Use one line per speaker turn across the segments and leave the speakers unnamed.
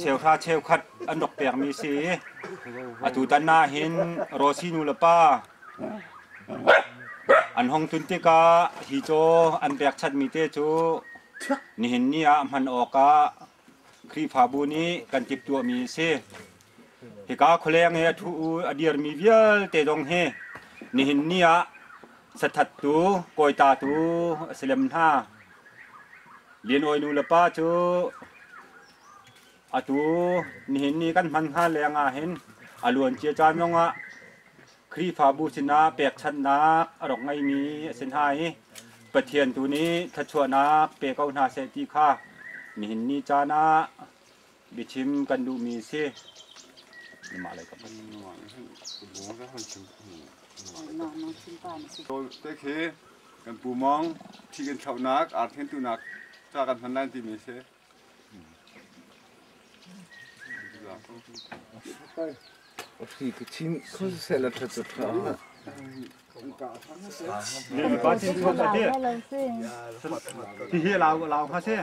Cheuhra cheukhat an rak pekmi si i atutan ah hin Rosy nu le pa an hong tun tikah hi caw an pekchanhmi te cu nihin ni ah hman awkah Khrihfabu nih kan timhtuahmi a si. Hika khualeng i a ṭhu a dirmi vialte zong hi nihin ni ah sathattu, kawitatu a si lem hna. Lian Awi nu le pa cu atu nihin ni kan hman hnga leng ah hin a luancia caan zongah Khrihfabu sinah pekchanhnak a rak ngeimi a si hna i Pathian tu nih thluachuahnak pe ko hna seh ti kha nihin ni caan ah biachim kan duhmi a si.
Te khi kan pu mong thi kan thlauhnak arthen tunak ca kan hman lai timi a si.
Hihi lau lau kha si.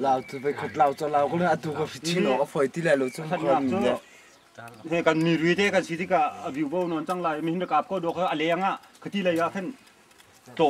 Lau tu ve khat lau cho lau ko le atu ka chin awk a foi ti lai lo chung
Khat cu he kan mi rui te kan si tikah a view bo non cang lai mi hin kap ko do kha a leng ah khati lei ah khan to.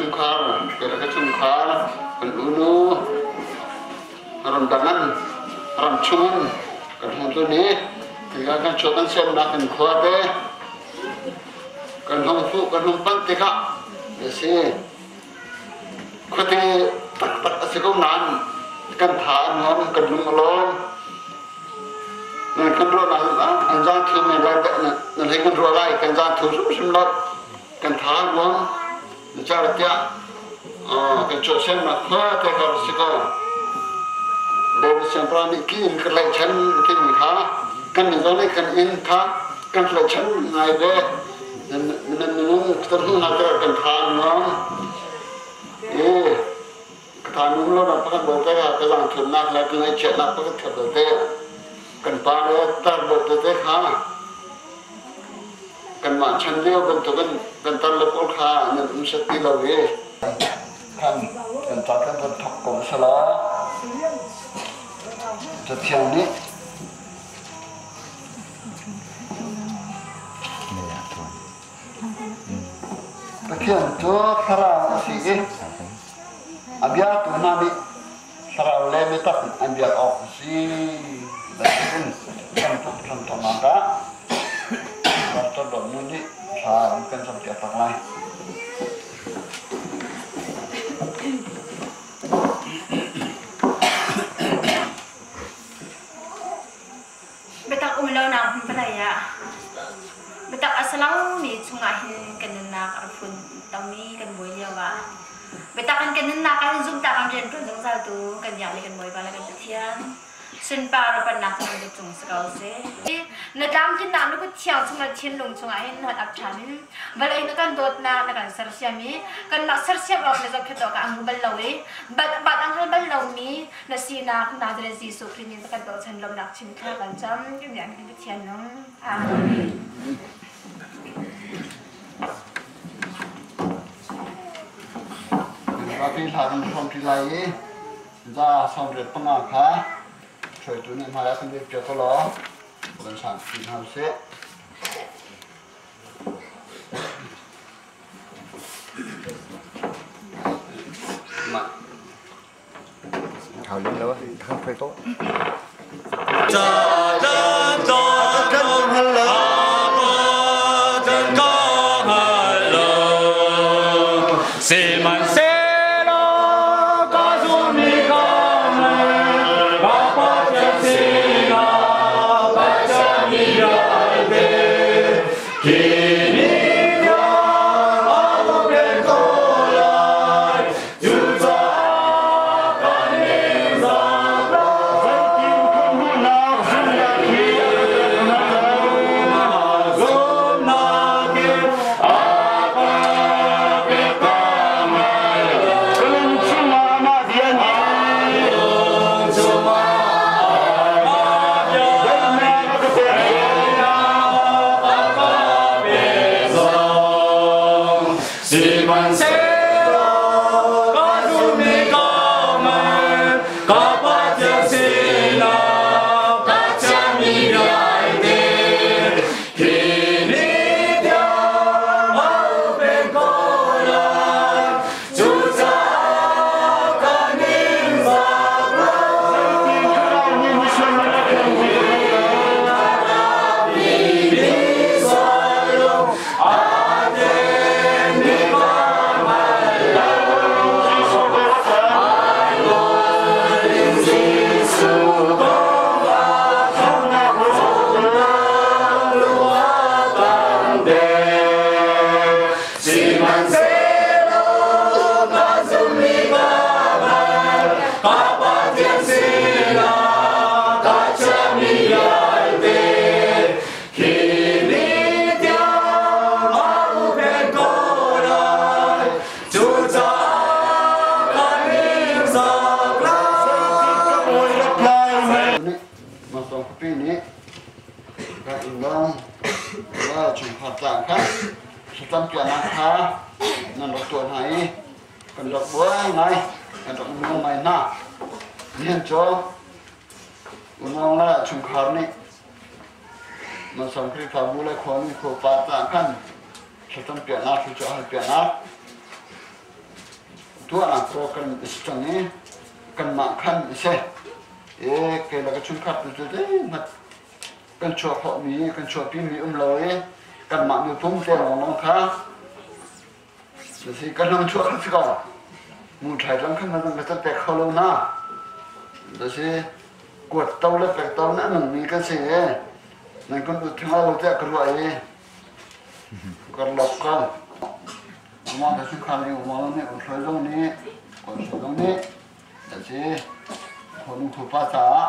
Chungkhar, ka chungkhar, kan unu, ramdang an ram chungin kan hung tlun i hika kan chuah kan semnak kan khua te kan hung fuh kan hung panh tikah a si. Khuate taktak a si ko nain kan tha a nuam, kan lung a lawm. Nan kan ruahnak an zang thu men lai, nan hei kan ruah lai, kan zang thu hrimhrim lo. Kan tha a nuam. Zeicahtiah kan chuahsemnak khua te kha a si ko. Sayangpa nih ki in ka tlaihchan timi kha kan nih zong nih kan inn kha kan tlaihchan ngai ve. Nan minung kan hmuh hna tikah kan tha a nuam. I ka tha nuam lo nak pakhat balte kha ka zaangthuannak le ka ngaihchiatnak pakhat khat balte kan pa le tar balte te kha kanmah chan lio bantukin kan tar le pawl kha nan um set ti lo i Khan kan ca kan van thawk ko sala. Cathiang nih Pathian cu thlarau a si i a biatu hna nih thlarau le biatak in an biak awk a si. Bantukin kan tuk ṭhan thawngnak ah Pastor Dawt Nu nih thla kan campiak tak lai.
Biatak um lonak hmun vawlei ah biatak a si lomi chungah hin kan nunnak a rak fun tomi kan buai lio ah biatak in kan nunnak ah hin zumhtlak in rian ṭuan zungzaltu kan biakmi kan Bawipa le kan Pathian sunpar upannak cu nan cung si ko seh. Na tlamtlinnak na kut thiang chung le thinlung chungah hin na ap ṭhan in vawlei na kan dawtnak na kan sersiam i kanmah sersiam awk le zohkhenh awk ah an hmu bal lo i bat bat an hal bal lomi na sinak Nazareth Jesuh Khrih min kan bochan lawmnak chim thla kan cam kan biak kan Pathian nung. Amen.
Rapi hla kan hrawm ṭi lai i Za 75 kha hruaitu nih hmai ah kan dir piak ko law kan sang ti hna usih.
Hau lim lo, thang phei to.
Sihmanhsehlaw ka zummi kong le Bapa Pathian sinah ka chiahmi vialte khi ni tiang a um peng ko lai. Cucaah kan ningzak
Zeitin hmuhnak zumhnak hi a ka pek
Zumhnak in a ka pek
Ka lung chungah amah bia nih daihnak a ka pek.
Sihmanhsehlaw ka zummi ka man, ka Pathian sinah ka chiahmi vialte hi ni tiang a um peng ko lai. Cucaah ka ningzak lo.
Zeitin thlarau nih misual a rak kan ti ka
Sihmanhsehlaw ka zummi ka bal, ka Pathian sinah ka chiahmi vialte hi ni tiang a huhphenh ko lai. Cucaah ka ningzak lai.
Nih Mangtawng khuapi nih ka innlawng va chungkhar tlang kha thlacam piaknak kha nan rak tuah hna i kan rak buai ngai, kan rak nuam ngai hna. Nihin cu unau le chungkhar nih Mansang Khrihfabu le khuami khuapa tlang khan thlacam piaknak, thluachuah hal piaknak tuahnak cu kan i si cang i kanmah khan i si. E kei le ka chungkhar tu cu zeihmanh kan chuah khawhmi, kan chuahpimi um lo i kanmah miphun te lawnglawng kha si kan hung chuah kha si ko. Mu ṭhai lang khan na kan pek kho lo na. Si kuat to le pek to na nungmi kan si i nan kan ut theng lo tiah ka ruah i kan lok ko. Amah ka chungkhar nih umang nih, u hruai zong nih, kawl zong nih, si. Khonu Khupa caah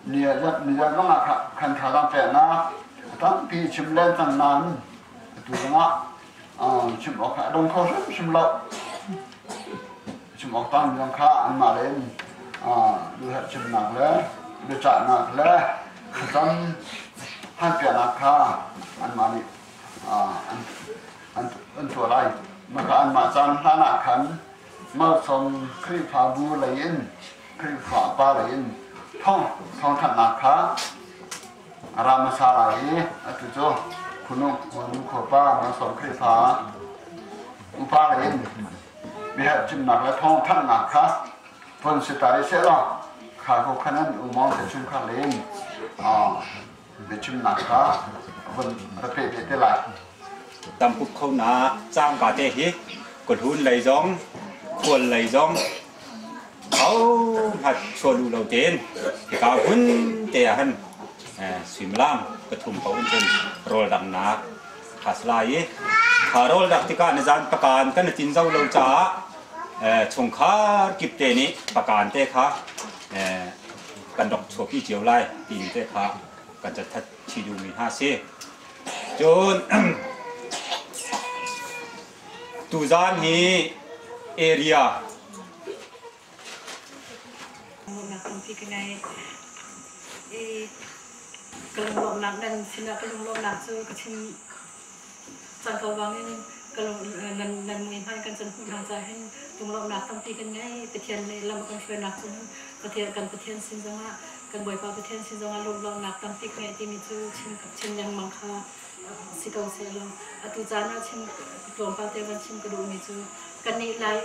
ni zong ah khan thazaang peknak tampi chim len cang nain atu zongah chim awk a dong kho hrimhrim lo. Chim awk tam zong kha anmah le in duhherh chimnak le biacahnak le thlacam hanpiaknak kha anmah nih an tuah lai. Maka anmah caan hlan ah khan Malsawm Khrihfabu lei in Khrihfa upa lei in thawngthanhnak kha a ra hmasa lai i atu cu Khunu khuapa Malsawm Khrihfa upa lei in biahalchimnak le thawngthanhnak kha von si ta rih sehlaw kha ko khan an umawng te chungkhar lei in biachimnak kha von ra peh ve te lai.
Tampup khonak cangka te hi kawlhun lei zong khual lei zong hohmanh chuah lo tein hika hmun te ah hin suimilam pathum paoh in cun rawl danghnak kha si lai i kha rawl dak tikah nizan pakan kan i tin zau lo caah chungkhar kip te nih pakan te kha kan rak chuahpi cio lai timi te kha kan cathat chih duhmi hna si. Cun tuzaan hi area
Lawmnak tampi ka ngei. I ka lunglawmhnak nan sinah ka lunglawmhnak cu ka chim cang ko bangin ka lung nan nan mui hmai kan can hmuh hna caah hin lunglawmhnak tampi kan ngei. Pathian nih lam a kan hruainak cun Pathian kan Pathian sin zongah kan Bawipa Pathian sin zongah lunglawmhnak tampi ka ngei timi cu chim chim lengmang kha si ko sehlaw atu caan ah chim tlawmpal te van chim ka duhmi cu kannih Lai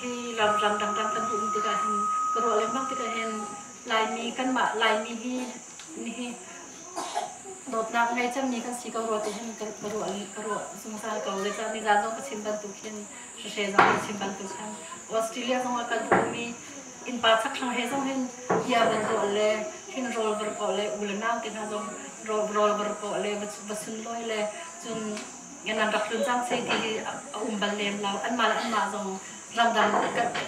hi ram ram dangdang kan um tikah hin ka ruah lengmang tikah hin Laimi kanmah Laimi hi nihi dawtnak ngei cemmi kan si ko rua ti hin ka ruah ka ruah zungzal ko. Zeicah nizan zong ka chim bantuk hin hre zong ka chim bantuk khan Australia zong ah kan ummi innpa chakthlang he zong hin bia van ruah le hin rawl var kawh le u le nau te hna zong rawl var kawh le va sunlawi le cun nan rak tlun cang sei ti hi a um bal lem lo. Anmah le anmah zong ramdang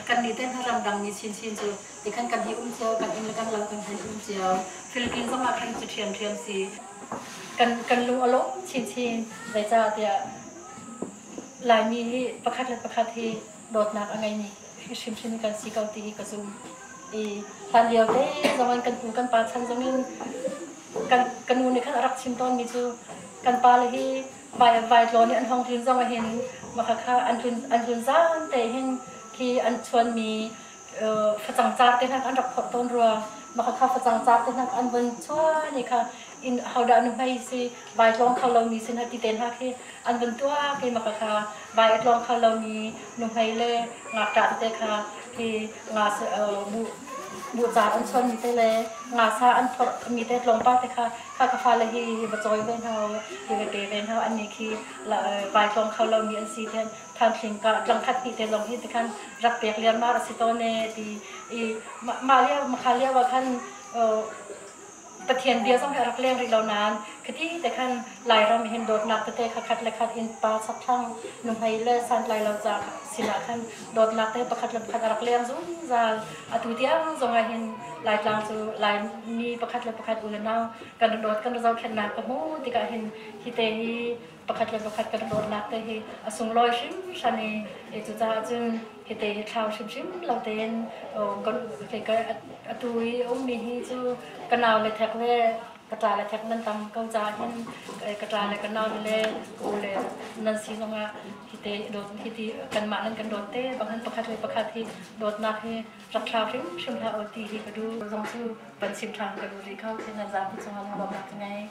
kan nih te hna ramdang mi chinchin cu tikhan kan hi um cio, kan inn le kan lo kan han um cio. Philippines zong ah khan cu ṭhiamṭhiam si. Kan lung a lawm chinchin. Zeicahtiah Laimi hi pakhat le pakhat hi dawtnak a ngeimi hrimhrim kan si ko ti hi ka zum. I hlan lio te zong in kan pu kan pa chan zong in kan ka nu nih khan a rak chim tawnmi cu kan pa le hi vai vai tlawn i an hong tlun zong ah hin maka kha an tlun an tlun zan te hin khi an chuanmi facang car te hna an rak phorh tawn rua. Maka kha facang car te hna an vun chuan i kha in hodah nu hmei si vai tlawng kho lomi sin ha ti te hna khi an vun tuah ke maka kha vai a tlawng kho lomi nuhmei le ngakṭah tete kha hi nga bu ca an chuan mi te le nga sa an phorh mi te tlawmpal te kha kha ka fale hi hi va cawi ve hna hi va pe ve hna an nih khi vai tlawng kho lomi an si then thanthling ka tlangkhat hnih te zong hi te khan rak pek liarmar a si tawn e ti i mah lio makha lio ah khan Pathian bia zong hi a rak leng rih lo nain khati te khan Lairam hin dawtnak tete kha khat le khat in pa chakthlang nuhmei le santlai lo ca sinah khan dawtnak te pakhat le pakhat a rak leng zungzal. Atu tiang zong ah hin Laitlang cu Laimi pakhat le pakhat u le nau kan i dawt kan i zohkhenhnak ka hmuh tikah hin hi te hi pakhat le pakhat kan dawtnak te hi a sunglawi hrimhran i cucaah cun hite hi thlau hrimhrim lo tein atu i a ummi hi cu ka nau le thek le ka ṭa le thek nan tam ko caah hin ka ṭa le ka nau le ka u le nan si zongah hite dawt hiti kanmah nan kan dawt te bang hin pakhat le pakhat hi dawtnak hi rak thlau hrimhrim hlah u ti hi ka duh zong cu van chim ṭhan ka duh rih ko khi nan zapi cungah lawmhnak ka ngei.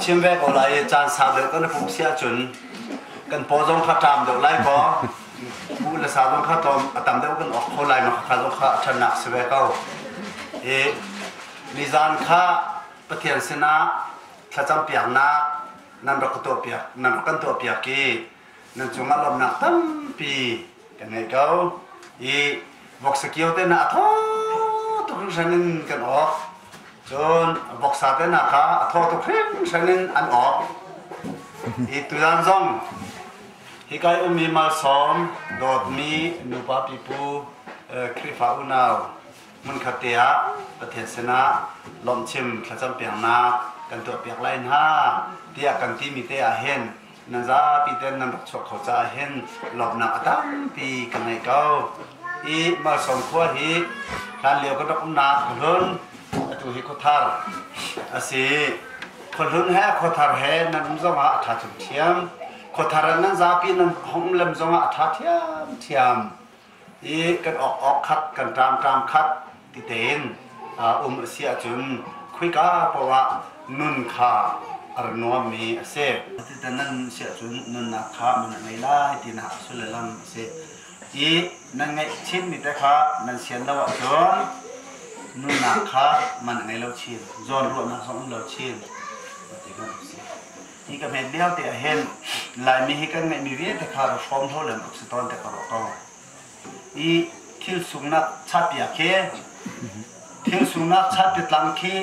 Chim ve ko lai i caan sau deuh kan i pumh si ahcun kan paw zong kha ṭam deuh lai kaw pu le sa zong kha tlawm a tam deuh kan awk kho lai ma kha zong kha a ṭhatnak si ve ko. I nizan kha Pathian sinah thlacam piaknak nan rak ka tuahpiak nan rak kan tuahpiak i nan cungah lawmhnak tampi kan ngei ko i voksa kio te na a thaw tuk hringhran in kan awk. Cun voksa te hna kha a thaw tuk hringhran in an awk. Hi tuzan zong hika i ummi malsawm dawtmi nupa pipu Khrihfa unau hmunkhat te ah Pathian sinah lawmhchim thlacam piaknak kan tuahpiak lai hna tiah kan timi te ah hin nan zapi ten nan rak chuah kho caah hin lawmhnak a tampi ka ngei ko. I Malsawm khua hi hlan lio kan rak umnak khuahlun atu hi khuathar a si. Khuahlun he khuathar he nan um zong ah a ṭha thiamthiam. Khuathar ah nan zapi nan hong lem zong ah a ṭha thiamthiam. I kan awk awk khat kan ṭam ṭam khat ti tein um a si ahcun khuika paoh ah nun kha a ra nuammi a si. Cuti nan si ahcun nunnak kha man a ngei lai tinak a sullam a si. I nan ngeih chinmi te kha nan sian lo ahcun nunnak kha man a ngei lo chin, zawnruahnak zong um lo chin ti kan si. Hi ka hmet lio te ah hin Laimi hi kan ngeihmi vialte kha ra hrawm hlo lem uk si tawn te ka ruah ko. I thil sungnak chatpiak khi thil sungnak chatpi tlang khi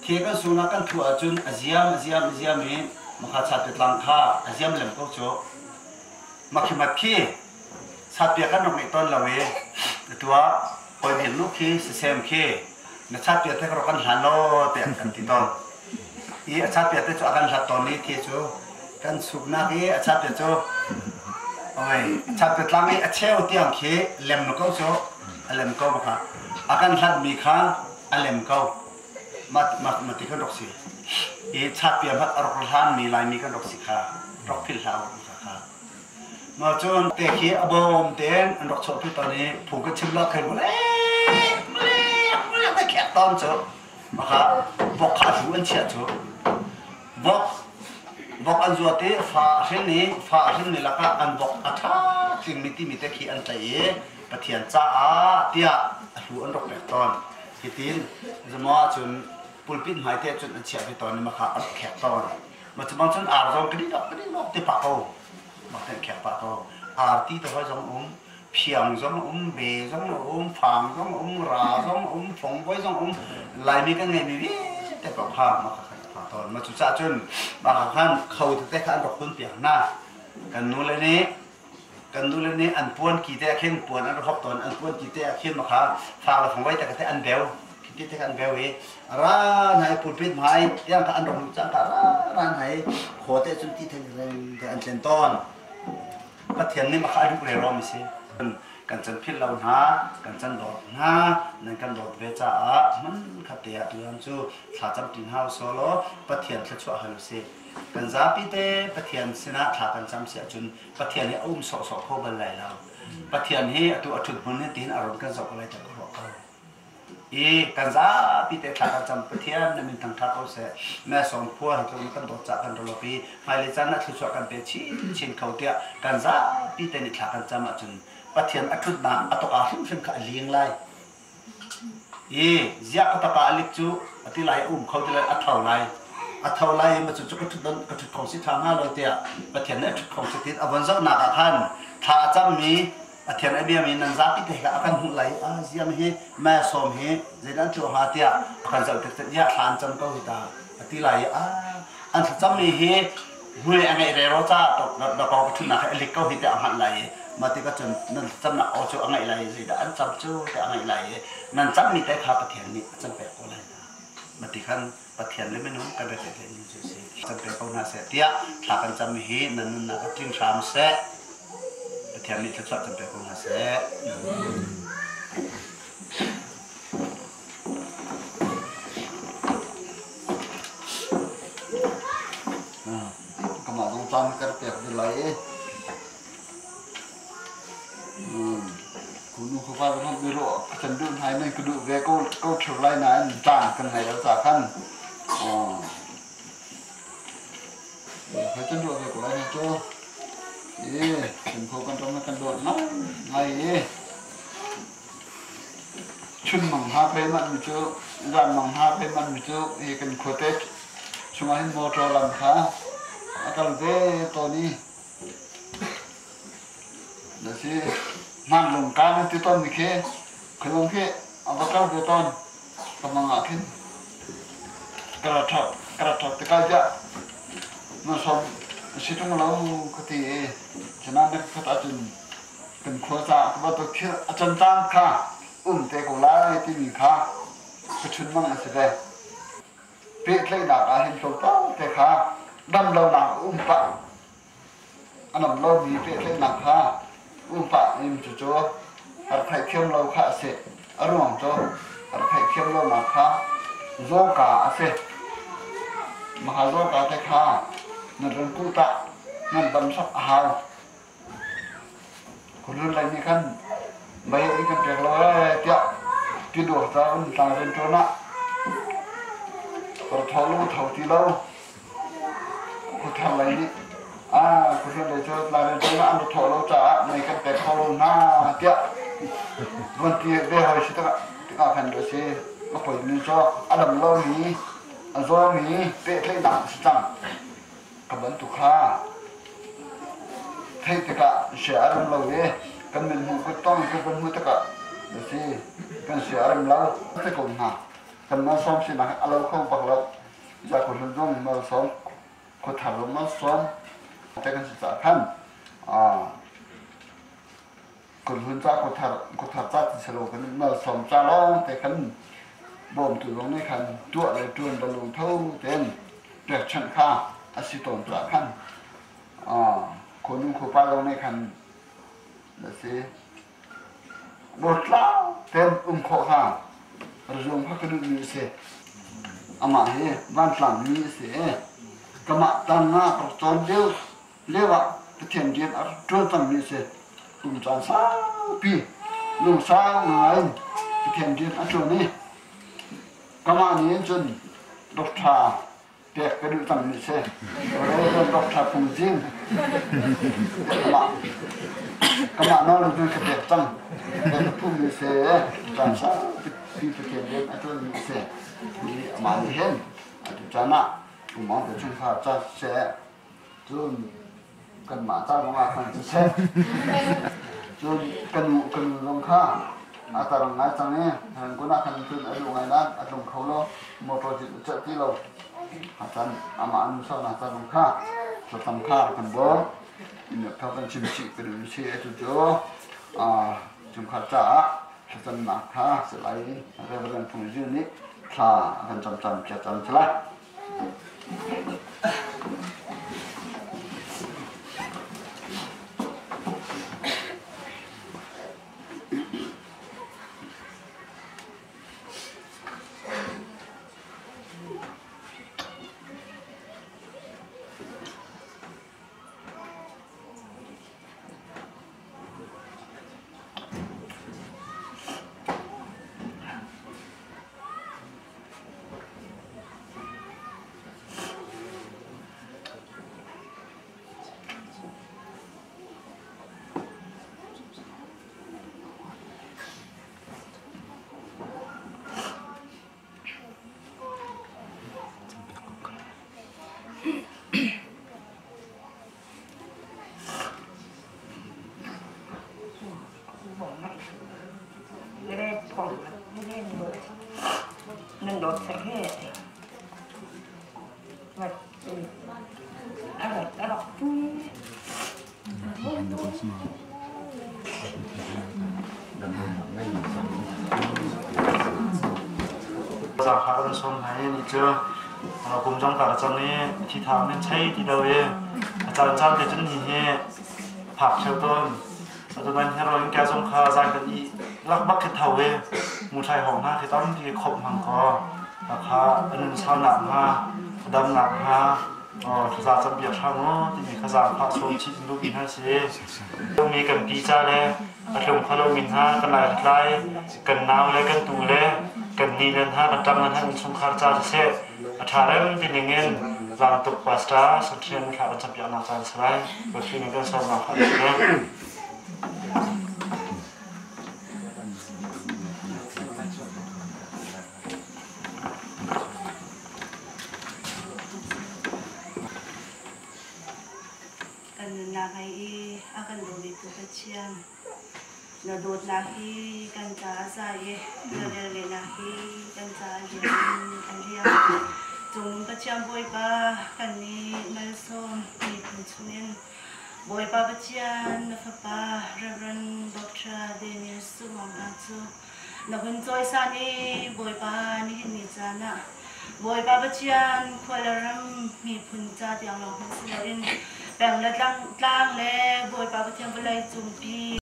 thil kan sungnak kan thuh ahcun a ziam a ziam a ziam i makha chatpi tlang kha a ziam lem ko cu. Makhimat khi chatpiak kan rak ngeih tawn lo i atu ah hawi bik nu khi sisem khi na chatpiak te ka rak kan hlan law tiah kan ti tawn. I a chatpiak te cu a kan hlat tawn i thi cu kan suknak i a chatpiak cu oi chatpiak tlang i a cheu tiang khi lem na ko cu a lem ko baka a kan hlatmi kha a lem ko ma ma ma ti kan rak si i chatpiak hmat a rak hlan mi Laimi kan rak si kha rak philh hlah kha Ma cun te khi a bawm tein an rak chuahpi tawn i phung kan chim lo khin mule mule mule te khek tawn cu maka vok kha hlu an chiah cu vok vok an zuat i fa a hrin i fa a hrin mi lakah an vok a ṭha tlingmi timi te khi an tlaih i Pathian caah tiah a hlu an rak pek tawn hitin zamaw ahcun pulpit hmai te cun an chiah ve tawn i maka an khek tawn ma cu bang cun ar zong ka dih ka dih ti pah ko mak ten khek pah ko arti te hoi zong um phiang zong um be zong um fang zong um ra zong um fongvoi zong um Laimi kan ngeimi vialte paoh kha mah kha kan pha tawn ma cucaah cun mah kha khan kho tete kha an rak hun piak hna kan nu le nih kan nu le nih an puan ki te ah khin puan an rak hop tawn an puan ki te ah khin mah kha fang le fongvoi te kha te an beu khi te kha an beu i ra hna i pulpit hmai tiang kha an rak luh cang ka ra ra hna i khaw te cun ti theng te an tlen tawn Pathian nih mah kha a duh rero mi si kan can philh lo hna kan can dawt hna nan kan dawt ve caah hman khat te ah tuan cu thla cam ti hna usih law Pathian thluachuah hal usih kan zapi te Pathian sinah thla kan cam si ahcun Pathian hi a um sawhsawh kho bal lai lo Pathian hi atu a ṭhut hmun hi tihin a ron kan zoh ko lai ta ka ruah ko I kan zapi te thla kan cam Pathian na min thangṭha ko seh. Mesawm khua hi tluk kan dawt cah kan rawlok i hmailei caan ah thluachuah kan pe chinchin kho tiah kan zapi te nih thla kan cam ahcun Pathian a ṭhutnak a tawka hrimhrim kha a ling lai. I ziah ka tawka a lik cu a ti lai a um kho ti lai a tho lai. A tho lai i ma cu cu ka ṭhut ka ṭhut kho si ṭha hnga lo tiah Pathian nih a ṭhut kho si tiin a von zohnak ah khan thla a cammi a thian a biami nan zapi te a kan hmuh lai a ziam hi ma sawm hi zeidah an tuah hnga tiah a kan zoh tik ya thla an cam ko hi ta a ti lai i a an thlacam mi hi hmui a ngeih rero ca da ko ka thunnak hi a lik ko hi tiah a hngalh lai i ma ti ka cun nan thlacamnak aw cu a ngaih lai i zeidah an cam cu tiah a ngaih lai i nan cam mi te kha Pathian nih a cam pek ko lai ma ti khan Pathian le minung kan rak i ni cu si cam pe ko hna seh tiah thla kan cam hi nan nunnak a tling hram seh Pathian nih thluachuah cam pe ko hna seh.
Kamah zong caan kar pek dih lai i Kunu khufa zong biro kan duh hna i nan ka duh ve ko ko ṭheo lai nain caan kan ngei lo ca khan kan duh ve ko lai hna cu i kan kho kan ram kan dawt ngai i chun mang hna phei manh mi cu zan mang hna phei manh mi cu hi kan khuate chungah hin motor lam kha a kal ve tawn i Na si hmanlung kaa na ti tawn mi khi khulung khi a va kal ve tawn. Ka mang ah khin ka ra ṭhap ka ra ṭhap tikah ziah na sawm a si ṭung lo ka ti i cunain na ka khat ahcun kan khua caah ka bantuk thil a can caan kha um te ko lai timi kha ka chunmang a si ve. Pehtlaihnak ah hin tlawmpal te kha damlonak a um pah a nam lomi pehtlaihnak kha um pah in cucu rak theihthiam lo kha a si. A ruang cu rak theihthiam lonak kha zawka a si. Maha zawka te kha nan run kuh tah nan dam sak a hau. Khualun lei nih khan mei in kan pek lo ee tiah ti dawr ca un tlang rian ṭuan ah tho lo tho ti lo khuathar lei nih khuathar lei cu tlang rian ṭuan ah an ra thawh lo caah mei kan pek kho lo hna tiah van ti ve hoi si tikah khan a si a poimi cu a dam lomi a zawmi pehtlaihnak a si cang. Ka bantuk kha theih tikah sia a rem lo i kan mithmuh kuttong kan van hmuh tikah a si kan sia a rem lo ti ko hna. Kan malsawm sinak a lo kho bak lo. Za khuahlun zong malsawm, khuathar zong malsawm te kan si caah khan khuahlun ca khuathar khuathar ca ti si lo kan malsawm ca lawng te khan bawmtu zong nih khan tuah le ṭuan le lungtho tein pekchanh kha a si tawn caah khan khuanu khuapa zong nih khan a si dawtlau tein um khawh kha rizung kha ka duhmi a si. Amah hi vantlangmi a si i kamah tan ah rak cawn lio lio ah Pathian rian a rak ṭuan cangmi a si. Kum caan saupi lungsau ngai in Pathian rian a ṭuan i kamah nih cun Doctor pek ka duh cangmi a si. Reverend Doctor Pung Jing kamah kamah nawl in cun ka pek cang. Pek ka phumi a si. Caan saupi Pathian rian a ṭuanmi a si. Hi amah nih hin atu caan ah Kum te chungkhar ca siseh, cun kanmah ca zongah khan siseh, cun kan nu kan nu zong kha a tar ngai cang i Rangoon ah khan cun a duh ngai nain a tlung kho lo, motor cit a celh ti lo. Cun amah nu saunak ca zong kha thlacam kha rak kan bawm. Inn kha kan chim chih ka duh si atu cu chungkhar caah thlacamnak kha si lai Reverend Phung Zil nih thla a kan cam cam piak cang si lai.
Zaangfah kan sawm hna i ni cu kum zong tar cang i thi thang nan chei ti lo i a caan caan te cun ni hi phak theo tawn. Atu nan hero in kya zong kha zan kan i lak bak khi tho i mu thlai hong hna khi tampi khop hmang ko kha anun sau nak hnga dam nak hnga thlaza cam biak hram u timi kha zaangfah sawm chih duhmi hna si mi kan pi ca le a tlung kholo mi hna kan lai tlai kan nau le kan tu le kan ni le hna kan ṭang le hna innchungkhar ca siseh a ṭha rem ti ning in Zangtuk pastor Sathian thla kan campiaknak caan si lai. Pathian nih kan sawmnak kha
Kan nunnak hei i a kan dawmi tu Pathian.
Na dawtnak hi kan caah za i na velngeihnak hi kan caah lian in a lian. Cungnung Pathian Bawipa kan nih malsawm miphun chungin Bawipa Pathian na fapa Rev. Dr. Daniel Sumang hna cu na hun cawisan i Bawipa nihin ni caan ah Bawipa Pathian khua le ram miphun ca tiang lawng hmanh si loin peng le tlang le Bawipa Pathian vawlei cungpi.